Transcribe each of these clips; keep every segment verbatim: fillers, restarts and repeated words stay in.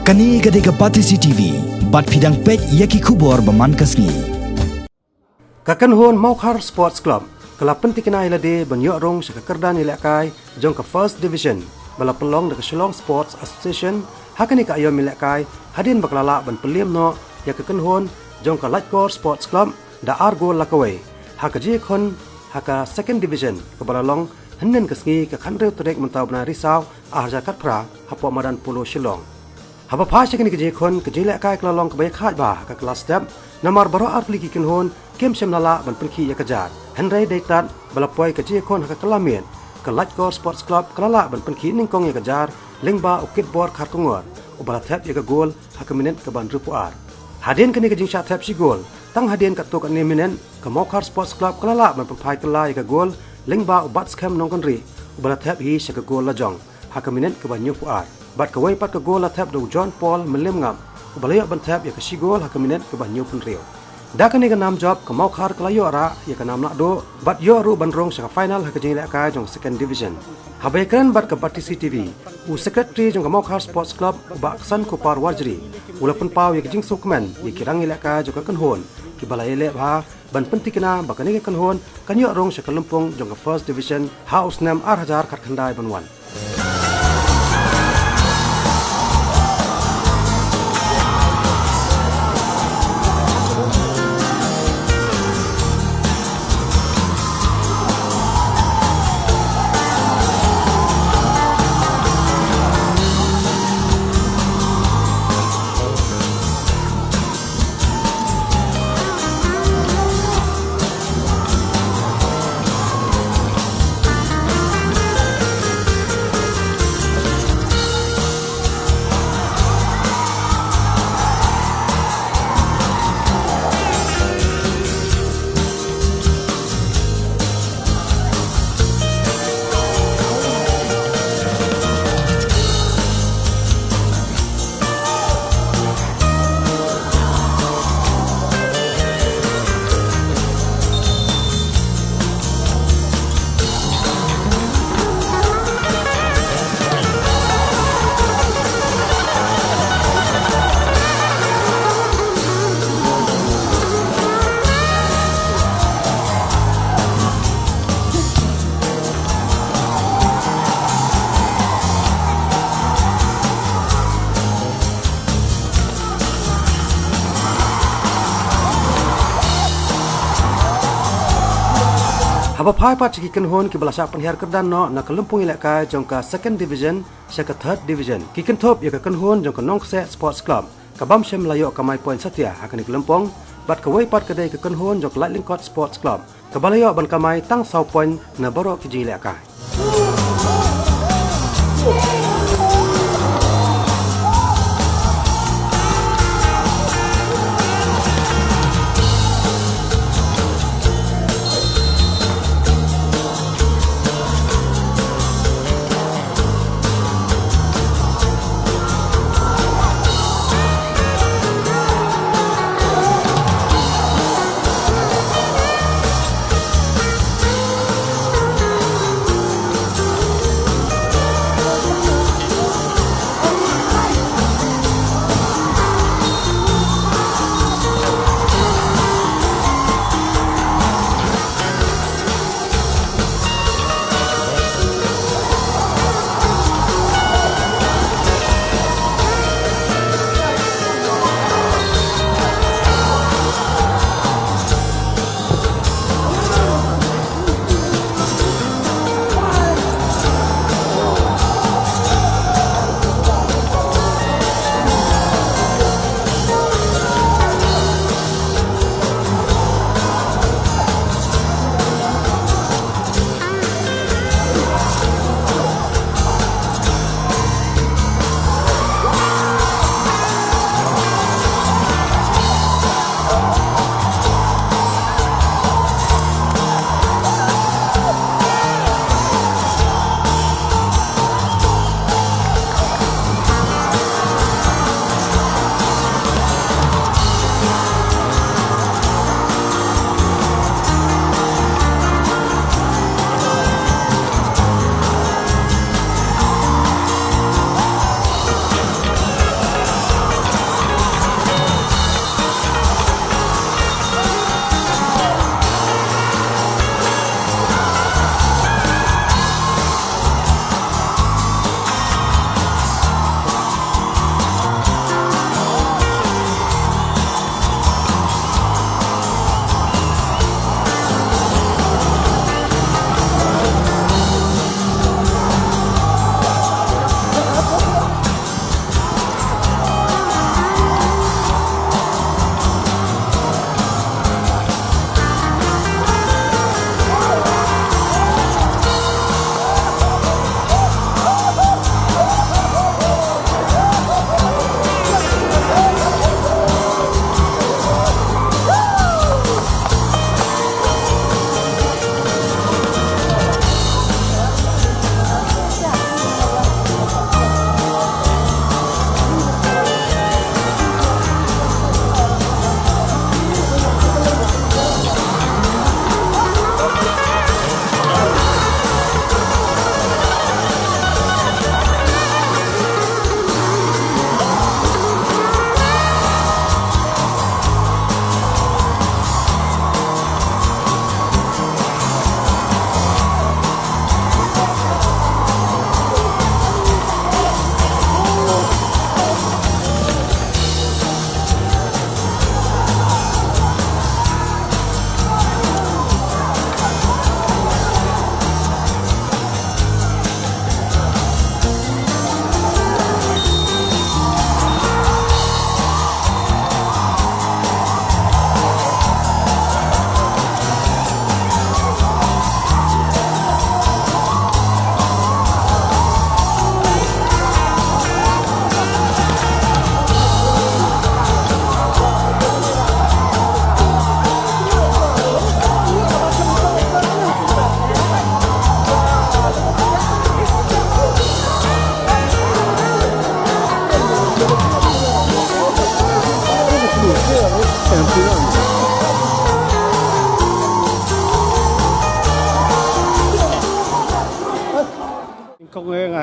Kane ka dei ka Batesi T V, bad phi dang peit ïa ki khubor ba man ka sngi. Ka kynhun Mawkhar Sports Club ka la pyntikna ïa lade ban ïoh rung sha ka kyrdan ïalehkai jong ka First Division ba la pynlong da ka Shillong Sports Association ha kane ka aïom ïalehkai, hadien ba ka la lah ban pynliem noh ïa ka kynhun jong ka Laitkor Sports Club da ar gol la kawei ha ka jingïakhun ha ka Second Division kaba la long hynnin ka sngi, ka khathynriew tarik mynta u bnai Risaw ar hajar khatphra, hapoh madan Polo Shillong. Haba phai sha kane ka jingïakhun, ka jingïalehkai ka la long kaba ïakhaid bha ha ka kylla step, namar baroh ar tylli ki kynhun kim shym la lah ban pynkhih ïa ka jar. Hynrei dei tad ba la poi ka jingïakhun ha ka kylla miet, ka Laitkor Sports Club ka la lah ban pynkhih nyngkong ïa ka jar lyngba u Kitbor Kharkongor, uba la thep ïa ka gol ha ka minit kaba hynriewphew ar. Hadien kane ka jingshah thep shi gol, tang hadien katto katne minit, ka Mawkhar Sports Club ka la lah ban pynphai kylla ïa ka gol lyngba u Batskhem Nongkynrih, uba la thep hi sha ka gol lajong ha ka minit kaba hynñiewphew ar. Bad kawei pat ka gol la thep da u John Paul Mylliemngap, uba la ïoh ban thep ïa ka shi gol ha ka minit kaba hynñiewphew hynriew. Da kane ka nam jop, ka Mawkhar ka la ïoh rah ïa ka nam lahduh bad ïoh ruh ban rung sha ka final ha ka jingïalehkai jong ka Second Division. Haba ïakren bad ka Batesi T V, u Secretary jong ka Mawkhar Sports Club, u Bah Ksankupar Warjri, u la pynpaw ïa ka jingsngewkmen ïa ki rangïalehkai jong ka kynhun kiba la ïaleh bha ban pyntikna ba kane ka kynhun kan ïoh rung sha ka lympung jong ka First Division ha u snem ar hajar khatkhyndai ban wan. Haba phai pat sha ki kynhun kiba la shah pynhiar kyrdan noh na ka lympung ïalehkai jong ka Second Division sha ka Third Division, ki kynthup ïa ka kynhun jong ka Nongkseh Sports Club, ka bym shym la ïoh kamai point satia ha kane ka lympung, bad kawei pat ka dei ka kynhun jong ka Laitlyngkot Sports Club, kaba la ïoh ban kamai tang saw point na baroh ki jingïalehkai.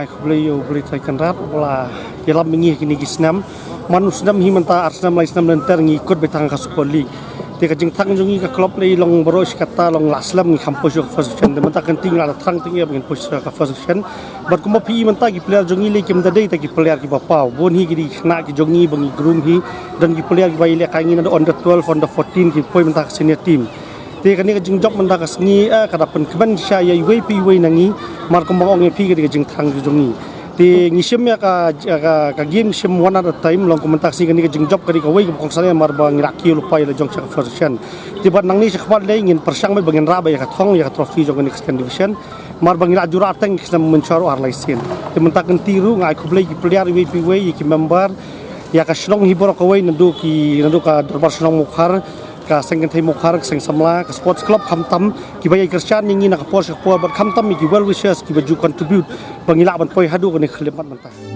Khublei ïa U Blei Trai Kynrad ba la ïalam ïa ngi ha kine ki snem. Man u snem hi mynta ar snem lai snem lynter ngi kut beit tang ha ka Super League. Te ka jingthang jong ngi ka club lei long baroh shi katta long la slem ngi kham poi sha ka first division. Te mynta ka kynti ngi la thrang te ngi ba ngin poi sha ka first division. Bad kumba phi i mynta ki player jong ngi lei kim da dei ta ki player kiba paw. Bun hi ki dei ki khynnah ki jong ngi ba ngi groom hi. Don ki player kiba i lehkai ngi naduh under twelve, under fourteen ki poi mynta ka senior team. Te kane ka jingjop mynta ka sngi, eh, ka da pynkmen sha ïa iwei pa iwei na ngi, mar kumba nga ong ïa phi ka dei ka jingthang jong ngi. Te ngi shim ïa ka, ïa ka, ka game shim one at a time, long kumba mynta ka sngi kane ka jingjop ka dei kawei kaba kongsan ïa mar ba ngi la kiew lypa ïa la jong sha ka first division. Te bad nangne shakhmat lei ngin pyrshang beit ba ngin rah beit ïa ka thong, ïa ka trophy jong kane ka second division. Mar ba ngi la ju rah tang ki snem mynshuwa ar lai sien. Te mynta ka kynti ruh nga ai khublei ki player iwei pa iwei, ïa ki member, ïa ka shnong hi baroh kawei naduh ki, naduh ka dorbar shnong Mawkhar, ka seng kynthei Mawkhar, ka seng samla, ka sports club khamtam, kiba ïai kyrshan ïa ngi na ka por sha ka por bad khamtam ïa ki well wishers kiba ju contribute ba ngi lah ban poi haduh kane ka khyllipmat mynta.